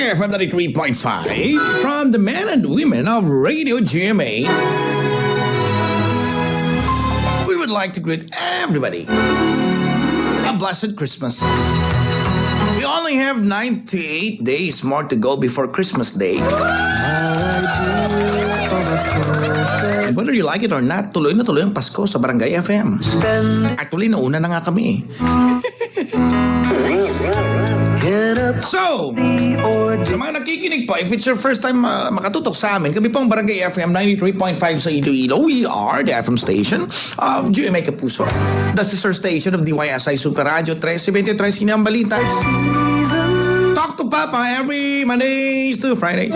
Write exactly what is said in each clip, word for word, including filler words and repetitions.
F M ninety-three point five, from the men and women of Radio G M A, we would like to greet everybody a blessed Christmas. We only have ninety-eight days more to go before Christmas Day. And whether you like it or not, tuloy na tuloy ang Pasko sa Barangay F M. Actually, nauna na nga kami. So, sa mga nakikinig po, if it's your first time, uh, makatutok sa amin, kami po ang Barangay F M ninety-three point five sa Iloilo. We are the F M station of G M A Kapuso, the sister station of D Y S I Super Radio, trese twenty-three, Kinang Balita. Talk to Papa every Mondays to Fridays,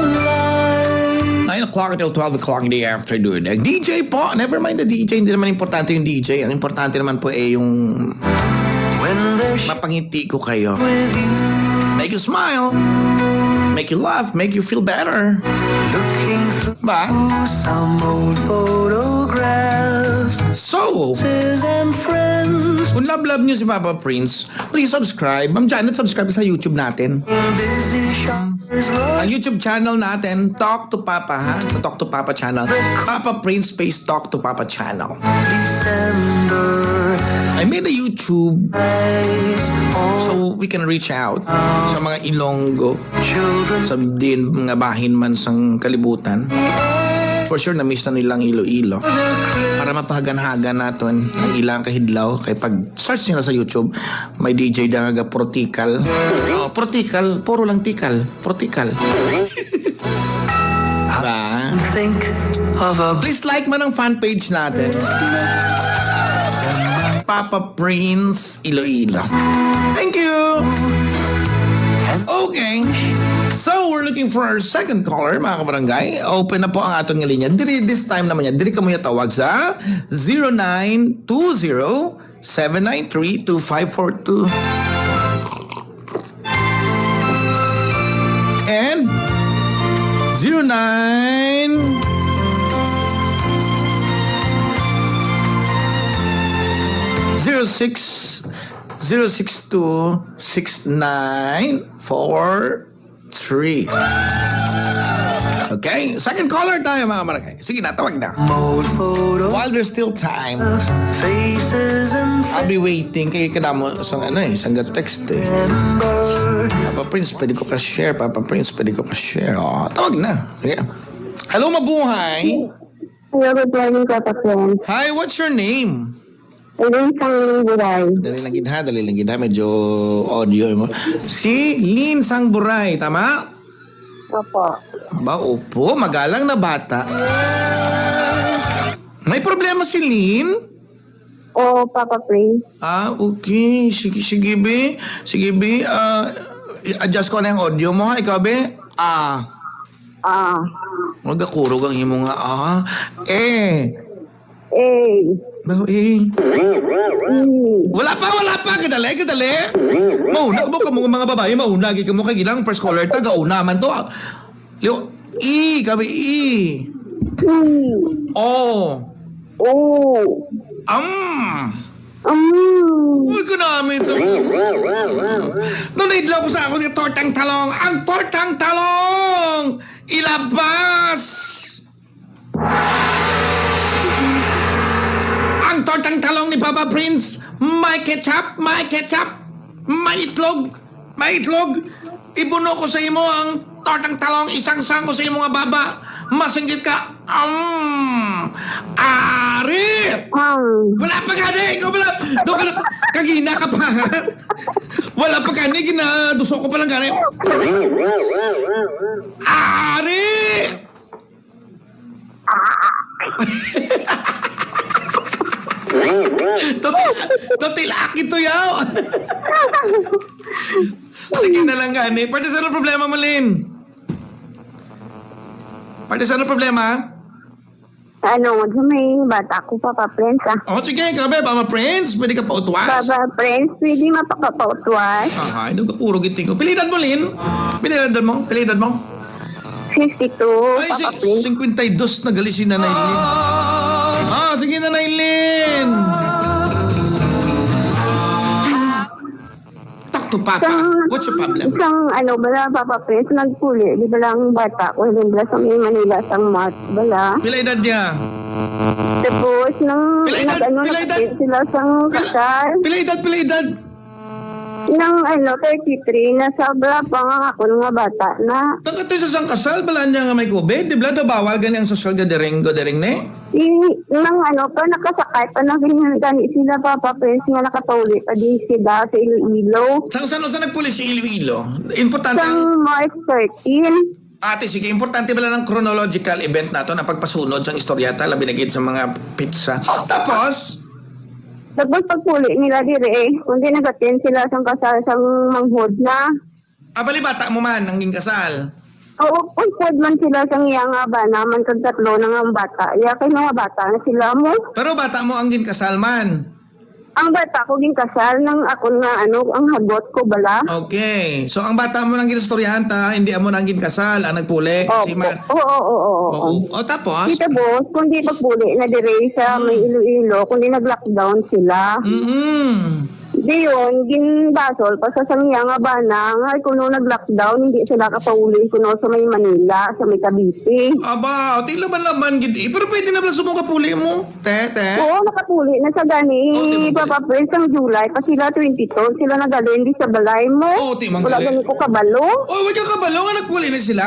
nine o'clock until twelve o'clock in the afternoon. Ang D J po, never mind the D J, hindi naman importante yung D J. Ang importante naman po ay yung mapangiti ko kayo. Make you smile, make you laugh, make you feel better. Ba? So, kung love-love nyo si Papa Prince, please subscribe. Ma'am Janet, subscribe sa YouTube natin. Ang YouTube channel natin, Talk to Papa, ha? Sa Talk to Papa channel. Papa Prince Space Talk to Papa channel. I made a YouTube so we can reach out sa mga Ilonggo sa din mga bahin man sang kalibutan. For sure, na-miss na nilang Iloilo. Para mapahagan-hagan naton ang ilang kahidlaw kay pag-search nila sa YouTube, may D J da nga portikal. Oh, portikal, puro lang tikal. Portikal. Diba? Please like man ang fan page natin. Papa Prince Iloilo. Thank you! Okay. So, we're looking for our second caller, mga kabarangay. Open na po ang aton nga linya. Diri, this time naman yan. Diri kamo tawag sa zero nine two zero, seven nine three, two five four two. And zero nine zero six zero six two six nine four three. Okay, second caller tayo, mga barangay. Sige na, tawag na. While there's still time, I'll be waiting. Kay kadamo sa ano eh, sa text eh. Papa Prince, pwede ko ka-share. Papa Prince, pwede ko ka-share. Oh, tawag na. Yeah. Hello, mabuhay. Hello, good morning, Papa Prince. Hi, what's your name? Lin Sang Buray. Dali lang gid ha, dali lang gid ha. Medyo audio mo. Si Lin Sang Buray, tama? Opo. Ba, opo, magalang na bata. May problema si Lin? O, Papa Prince. Ah, okay. Sige, sige, be. Sige, be. Ah, i-adjust ko na yung audio mo, ha? Ikaw, be? Ah. Ah. Magakurog ang imo nga, ah. Eh. Eh. Ba, eh. Mm. Wala pa, wala pa. Kadali, kadali. Mauna ka mo, kamo mga babae, mauna. Agi ka mo kay ilang first caller, taga una man to. Ah. Liw, E, kami, E. Mm. O. O. Am. Am. Uy, kanamit sa. Nanaidlaw ko sa akon nga tortang talong. Ang tortang talong! Ilabas! Ang tortang talong ni Papa Prince, may ketchup, may ketchup, may itlog, may itlog. Ibuno ko sa imo ang tortang talong, isangsang ko sa imo nga baba. Masinggit ka. Um, ari! Ang. Wala pa gani, ikaw wala. Do ka na, kagina ka pa. Wala pa gani, ginaduso ko pa lang gani. Ari! Tuti-, tutilak ito, yaw. Sige na lang gani. Parte sa ano problema mo, Lin? Parte sa ano problema? Ano, sa may bata ko, Papa Prince, ah. Oh, sige, grabe, Papa Prince, pwede ka pautwas? Papa Prince, pwede mapakapautwas? Aha, hindi ka puro giting ko. Pilitan mo, Lin. Pilitan mo, pilitan mo. Fifty-two, Ay, Papa si-, Prince. Cinquenta y dos na gali si Nanay Lin. Ah, sige, Nanay Lin. Tok, To Papa. Sang, What's your problem? Sang, ano, bala, Papa Prince, nagpuli. Di bala ang bata ko, hindi bala sa may Manila, sang March, bala. Pila edad niya? Tapos, nang, Pila edad? nag-, ano, Pila edad? nag-attend sila sang Pila, kasal. Pila edad? Pila edad? Nang, ano, thirty-three, nasa bala pa nga ako nga bata na. Pagkatapos sa sang kasal, bala niya nga may covid, di bala daw bawal gani ang social gathering, gathering ni? Nang ano pa, nakasakay pa na gani, gani sila, Papa Prince, nga nakapauli pa din sila sa Iloilo. Sang, sang, sang nagpuli si Iloilo? Importante Sang ang March thirteen. Ate, sige, importante bala ng chronological event nato na pagpasunod sang istorya ta, labi na gid sa mga pizza. Tapos? Tapos pagpuli nila dire, kundi nag-attend sila sang kasal sang manghod na. Ah, bali bata mo man ang ginkasal? Oo, pulpod man sila sang iya nga bana man kag tatlo na nga bata. Iya kay mga bata na sila mo. Pero bata mo ang ginkasal man? Ang bata ko ginkasal nang akon nga, ano, ang hagot ko bala. Okay. So, ang bata mo nang ginistoryahan ta, hindi amo nang ginkasal, ang nagpuli, Opo. si ma- Oo, oo, oo, oo. Oo. O, tapos? Kita, boss, kung di pagpuli na dire sa Hmm. may Iloilo, kundi nag-lockdown sila. Mm-mm. Di yun, ginbasol pa sa sang iya nga bana, nga kuno nag-lockdown, hindi sila kapauli kuno sa may Manila, sa may Cavite. Aba, ti laban-laban gid eh. Pero pwede na pala sumong kapuli mo, te, te? Oo, nakapuli na sa gani, Oh, di ba? Papa Prince, ang July pa sila, twenty-two, sila nagalin di sa balay mo. Oh, ti man Wala gali. gani ko kabalo. Oh, wala ka kabalo nga nagpuli na sila?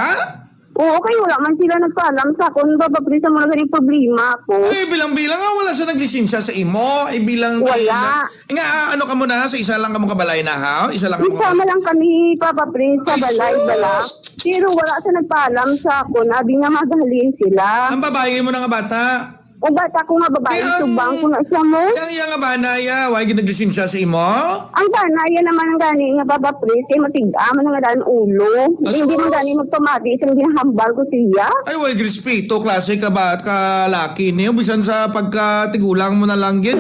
Oo, kay wala man sila nagpaalam sa akon, Papa Prince, ang mga gani problema ako. Ay, bilang-bilang nga, wala sa naglisensya sa imo. Ay, bilang Wala. Nga, ah, ano ka muna, sa isa lang ka mo kabalay na, ha? Isa lang ka mo Isa kabalay. na lang kami, Papa Prince, sa Ay, balay, sus! bala. Pero wala sa nagpaalam sa akon. Abi nga magahalin sila. Ang babae mo na nga bata? Ang bata ko nga babae, Kaya ang subang ko na siya mo. Kaya iya nga bana, ya, why ginaglisensya sa imo? Ang bana, iya naman ang gani nga, Papa Prince, kay matiga man nga daan ulo. Ah, Hindi man sus! gani magpamati sa ginahambal ko siya. Ay, why respeto, klase ka ba at ka laki niyo? Bisan sa pagkatigulang mo na lang gid.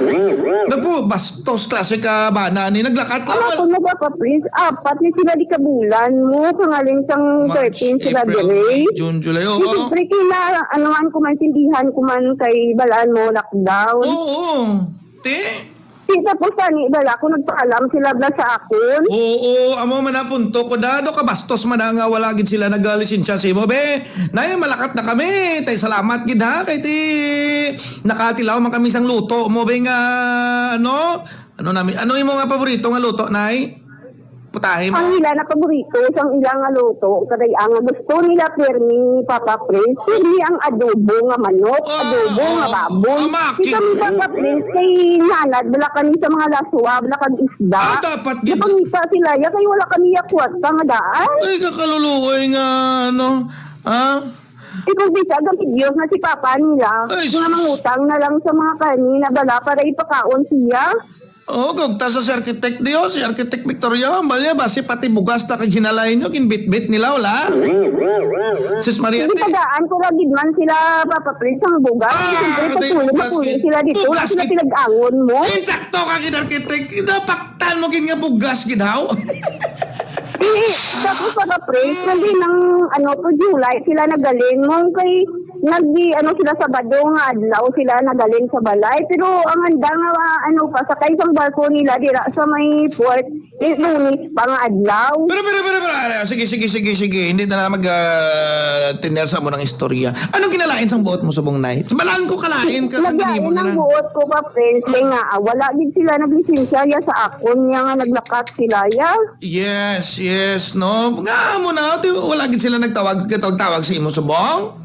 Nagpo, bastos klase ka bana ni. Naglakat lang. Ano ko, nagpapa-, please? Apat ni sila di kabulan mo. Kangaling sang March, thirteen sila April, dire. May, June, July. Oo. Di, siyempre, kina-, anuhan ko man, sindihan ko man kay balaan mo, lockdown. Oo. Te? Di, tapos, ani, bala ko, nagpaalam sila bala sa akon. Oo, amo man ang punto ko, da. Do kabastos man na nga wala gid sila nagalisensya sa imo, be. Nay, malakat na kami. Tay, salamat gid, ha. Kay ti, nakatilaw man kami sang luto mo, be, nga, ano? Ano nami, ano imo nga paborito nga luto, Nay? Putahe mo? Ang ila na paborito, sang ila nga luto, kaday ang gusto nila, pirmi, Papa Prince, pirmi ang adobo nga manok, Oh, adobo nga oh, baboy. Ama, Di kami, kin- Papa Prince, kay nanad, bala kami sa mga laswa, bala kag isda. Ah, dapat gid. Napangita sila, ya, kay wala kami yakwat pa nga daan. Ay, kakaluluoy nga, ano, ha? Di ba, bisa, gamit Diyos na si Papa nila, Ay, nga sus. mangutang na lang sa mga kani na bala para ipakaon siya. Oo, gugta sa si Architect Dio, si Architect Victoria, ang balya ba, si pati bugas na kag hinalay nyo, ginbitbit nila, wala? Sis Maria, Hindi, te- tagaan ko ra gid man sila, Papa Prince, ang bugas. Ah, Siyempre, di, pagpuli, bugas mapuli gid. sila dito. Bugas Sila gid. pinag-angon mo. Insakto ka gid, Architect. Napaktan mo gid nga bugas gid, haw? Eh, tapos, Papa Prince, Mm. hindi nang, ano, to July, sila nagaling mo. Kay, nag-, ano, sila Sabado nga adlaw, sila nagaling sa balay. Pero, ang handa nga, ano, pa, sakay sang barko nila, dira sa may port, eh, Lunes pa nga adlaw. Pero, pero, pero, pero, ah, sige, sige, sige, sige. Hindi na lang mag, ah, tiner sa mo ng istorya. Anong kinalain sang buot mo subong, Nay? Balaan ko kalain ka sa Naglain nimo ang na. buot ko, Papa Prince. Kay nga, ah, wala gid sila naglisensya ya sa akon, niya nga naglakat sila, ya. Yes, yes, no? Nga mo na, ti-, wala gid sila nagtawag, katawag-tawag sa imo subong?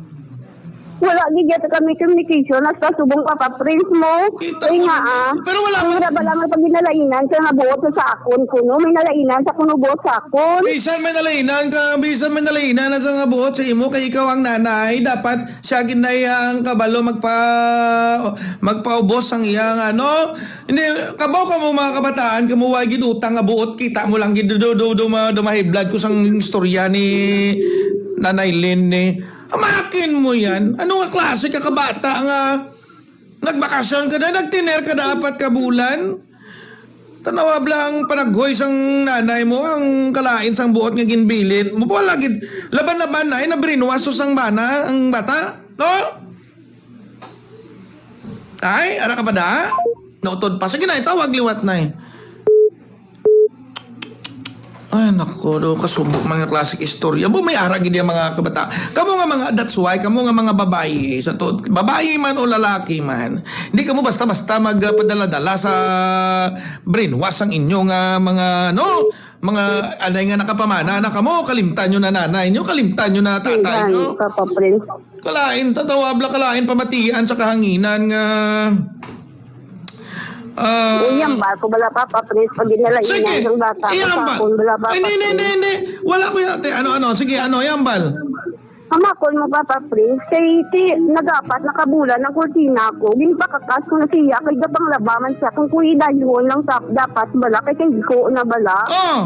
Wala gid yata kami communication, hasta subong, Papa Prince, mo. Kita Kay ko nga, na. ah, Pero wala ang man. Wala ba lang ang paghinalainan sa nga buot sa, sa akon kuno? May nalainan sa kuno buot sa akon? Bisan may nalainan ka, bisan may nalainan na sa nga buot sa imo, kay ikaw ang nanay, dapat siya gid na iya ang kabalo magpa-, magpaubos ang iyang ano. Hindi, kabaw ka mo, mga kabataan, kamo wa gid utang nga buot, kita mo lang gid do, do, do, ma-, do, mahiblad ko sang istorya ni Nanay Lynn, eh. Amakin mo yan. Ano nga klase ka kabata nga nagbakasyon ka na, nagtiner ka na apat ka bulan? Tanawa bala ang panaghoy sang nanay mo, ang kalain sang buot nga ginbilin mo. Wala gid, laban-laban na, eh, na-brainwash sang bana, ang bata, no? Ay, ara ka pa da? Nautod pa. Sige na, itawag liwat na eh. Ay, nako, do, kasubo man nga klaseng istorya. Bo, may ara gid ang mga kabata. Kamo nga mga, that's why, kamo nga mga babayi, sa to, babayi man o lalaki man, hindi kamo basta-basta mag, ah, padala-dala sa brainwash ang inyo nga mga, no? Mga, anay nga nakapamana na kamo, kalimtan nyo na nanay nyo, kalimtan nyo na tatay Ay, nyo. Papa Prince. Kalain, tatawa, bla, kalain, pamatian sa kahanginan nga, ah, Uy, ang barko, bala, Papa Prince, pag ginalain Sige, ang bata ko sa iyambal. Akon, bala, Papa Ay, hindi, hindi, Prince. hindi, hindi. Wala ko yan, ate. Ano, ano? Sige, ano, yambal. Ang akon mo, Papa Prince, kay ti, nagapat, nakabulan ang kurtina ko. Ginpakakas ko na siya, kay gapang laba man siya. Kung kuya, dayuhon lang sa, dapat, bala, kay kay ko na, bala. Oh!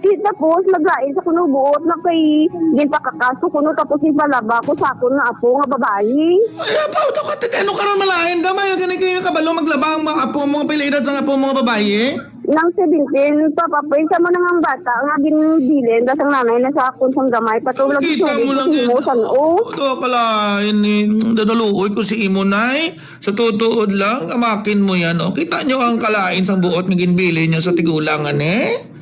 Di, tapos, naglain sa kuno buot na kay ginpakakaso kuno, tapos ginpalaba ko sa akon nga apo nga babayi. Ay, apo, to ka, ano karon malain? Gamay, gani kayo kabalo maglaba ang mga apo mo, pila edad sa apo mo nga babayi? Nang seventeen, Papa Prince, amo na nga ang bata nga ginbilin, tas ang nanay na sa akon sang gamay, patulog Kita isugi mo ko lang sa imo, yan. San-o. Ito, kalain ni, dadaluoy ko si imo, nay. Sa tutuod lang, amakin mo yan, oh. Kita nyo ang kalain sang buot nga ginbilin nyo sa tigulangan, eh?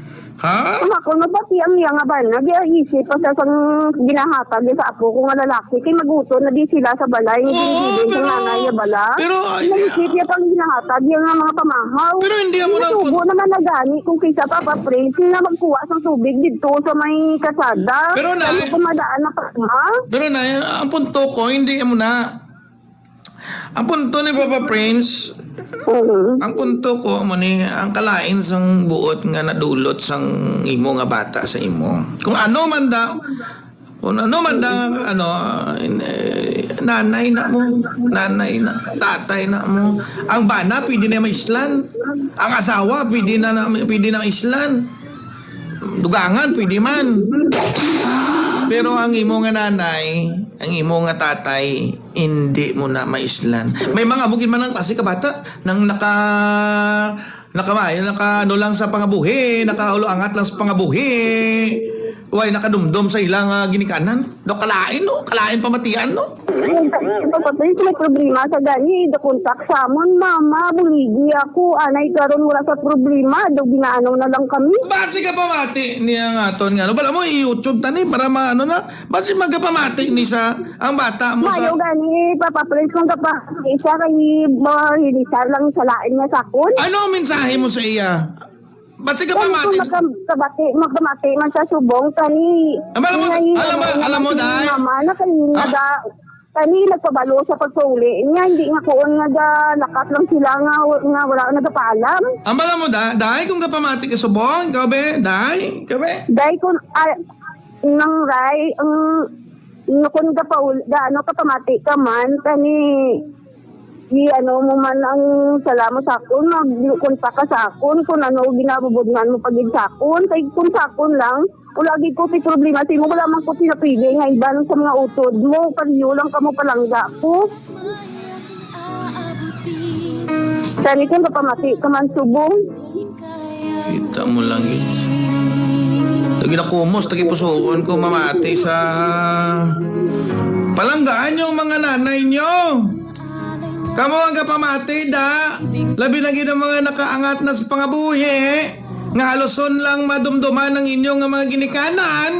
Ha? Ang ako, nabati ang iya nga bana. Di ang isip pa sa sang ginahatag sa apo ko nga lalaki. Kay maguto na di sila sa balay. Nga Oo, ginigilin sa pero, nanay niya bala. pero, Di ah, naisip niya pang ginahatag niya nga mga pamahaw. Pero hindi mo na Nasubo naman na gani kung kaysa Papa Prince nga magkuha sang tubig dito sa may kasada. Pero, Ano Nay, kung madaan na pa, ha? Pero, Nay, ang punto ko, hindi mo na. Ang punto ni Papa Prince, Mhm. ang punto ko amo ni, ang kalain sang buot nga nadulot sang imo nga bata sa imo. Kung ano man da, kung ano man da, ano, eh, nanay na mo, nanay na, tatay na mo. Ang bana, pwede na maislan. Ang asawa, pwede na, na, pwede na islan. Dugangan, pwede man. Pero ang imo nga nanay, ang imo nga tatay, hindi mo na maislan. May mga bukid man ang klase ka bata nang naka, naka, naka, ano lang sa pangabuhi, nakaulo-angat lang sa pangabuhi. Way nakadumdom sa ilang, ah, ginikanan. Do kalain, no? Kalain pamatian, no? Yung sa, yung sa, may problema sa gani, the contact sa amon, mama, buligi ako, anay karon wala sa problema, do ginaano na lang kami. Basi ka pamati niya nga ton nga, no? Bala mo, i-YouTube tani para maano na. Basi magapamati ni sa ang bata mo sa Mayo gani, Papa Prince, kung kapamati siya, kay, ba, hinisar lang sa lain niya sa akon. Ano ang mensahe mo sa iya? Basi ka Kani pamati? Kung magka-, kabati, magkamati man sa subong, kani, Ang alam mo, ngay-, alam mo, ano, alam mo, naman si Day? Mama, na kay Ah. naga-, kani nagpabalo sa pagpauli niya, hindi nga kuon nga ga-, lakat lang sila nga, nga wala nagapaalam. Ang alam mo, Da-, Day, kung kapamati ka subong, ikaw, be, Day, ikaw, be? Day, kung, ah, nang Ray, ang, kung kapaul-, ga-, ano, kapamati ka man, kani, Di ano mo man ang salamat sa akon, magkontak ka sa akon kung ano ginabubudngan mo pa gid sa akon. Kay kung sa akon lang, wala gid ko ti problema sa imo, wala man ko pinapili nga iban sa mga utod mo, pareho lang kamo palangga ko. Tani kung kapamati ka man subong. Kita mo lang yun. Lagi na kumos, lagi pusuon ko mamati sa palanggaan yung mga nanay nyo. Kamo ang kapamati, da. Labi na gid ang mga nakaangat na sa pangabuhi, nga haluson lang madumduman ang inyo nga mga ginikanan.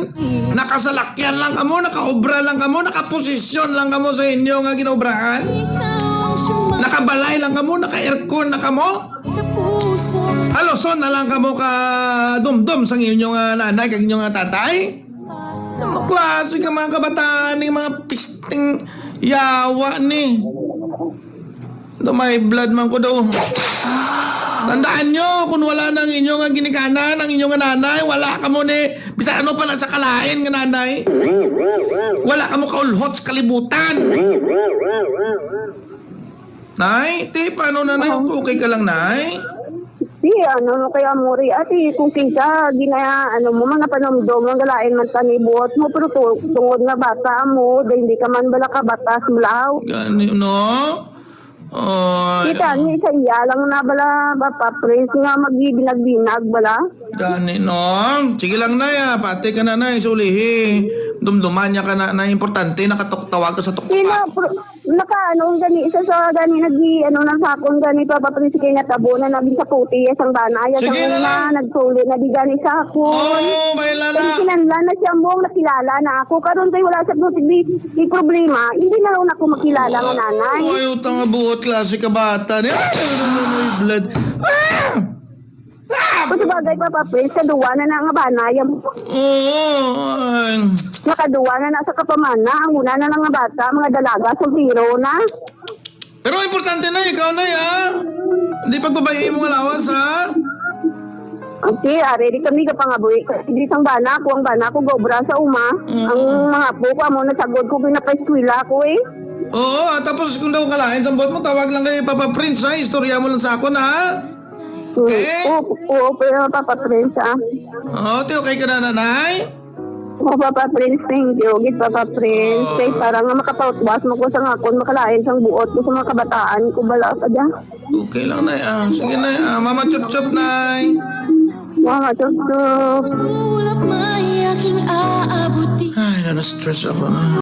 Nakasalakyan lang kamo, nakaobra lang kamo, nakaposisyon lang kamo sa inyo nga ginaobrahan. Nakabalay lang kamo, naka-aircon na kamo. Haluson na lang kamo ka dumdum sang inyo nga nanay kag inyo nga tatay. Ano klase ka mga kabataan ni mga pisting yawa ni? Do may blood man ko do. Tandaan nyo, kung wala nang inyo nga ginikanan, ang inyo nga nanay, wala kamo ni, bisan ano pa na sa kalain nga nanay. Wala kamo kaulhot sa kalibutan. Nay, ti, paano na, Nay? Oo. Okay ka lang, Nay? Di, ano, no, kaya mo rin, ate, kung kinsa, gina, ano mo, mga panumdum, ang galain man tanibuot mo, pero tu-, tungod nga bata mo, di, hindi ka man bala kabatas, bulaw. Gani, no? Oh, Kita ni sa iya lang na bala, Papa Prince, nga magbinag-binag bala. Gani, no? Sige lang, Nay, ah. Pati ka na, Nay. Sulihi. Dumduman niya ka na, Nay. Importante, nakatoktawag ka sa tuktok Sino, ako. pro-, Nakaano gani sa, sa gani nag-, ano na sa akon gani, Papa Prince, kay natabo na naging sa puti, ya sang bana, ya sang Sige na una, lang. Nagsuli na di gani sa akon. Oo, may Pero lala. Kinahanglan na siya mo, nakilala na ako. Karon kay wala sa puti, di, di problema. Hindi na raw na ako makilala nga nanay. Ay, utang nga buot klase ka bata niya. Ay, blood. Ah! Ah! Kung sa bagay, Papa Prince, kaduwa na na nga bana, yung Oo, ay. Nakaduwa na na sa kapamana. Ang una na lang nga bata, mga dalaga, soltero na. Pero importante na, ikaw na, ah. Hindi pagbabayi mo nga lawas, ha? Okay, are, di kami kapangabuhi. Kasi di sang bana ko, ang bana ko, gobra sa uma. Mm. Ang mga apo ko, amo, nasagod ko, pinapaeskwela ko, eh. Oo, ah, tapos kung daw kalain, sa buot mo, tawag lang kay Papa Prince, ha? Istorya mo lang sa akon, ha? Okay? Oo, oo, pero Papa Prince, ah. Oo, ti, okay ka na, nanay? Oh, Papa Prince, thank you. Gid, Papa Prince. Ah. Kay para nga makapautwas mo ko sa nga akon, makalain sang buot ko sa mga kabataan ko, bala ka dyan. Okay lang, nay, ah. Sige, nay, ah. Mama Chup Chup, nay. Mama Chup Chup. Ulap may aking aabuti. Ay, na-stress ako na.